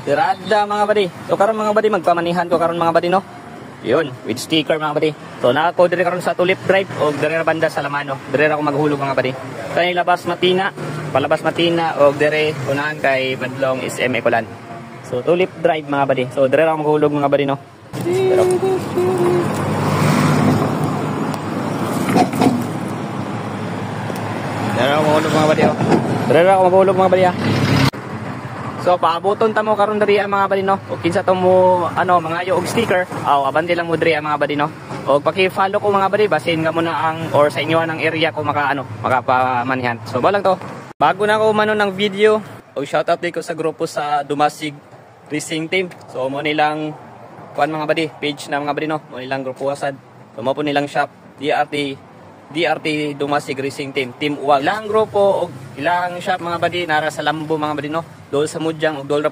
Tirada mga buddy. So karon mga buddy magpamanihan ko karon mga buddy no. Yun, with sticker mga buddy. So nako dire karon sa Tulip Drive o dire banda sa Lamano. Dire ako maghulog mga buddy. Kay labas Matina, palabas Matina o dire unahan kay Badlong SM Ecolan. So Tulip Drive mga buddy. So dire ako maghulog mga buddy no. Pero dire ako maghulog mga buddy. Dire ako maghulog mga buddy. So paabuton ta mo karon diri mga buddy no. O kinsa to mo ano mga og sticker. Aw abante lang mo diri mga buddy no. O paki-follow ko mga buddy basin nga mo na ang or sa inyo ang area ko makapamanihan. So ba lang to. Bago na ako umano ng video, o shout out din ko sa grupo sa Dumasig Racing Team. So mo nilang kuan mga buddy, page na mga buddy no. Mo nilang grupo wasad. So mo po nilang shop DRT Dumasig Racing Team, Team Uwag. Ilang grupo o ilang shop mga buddy nara sa Lambo mga buddy no. Dol sa Mudyang o dol ra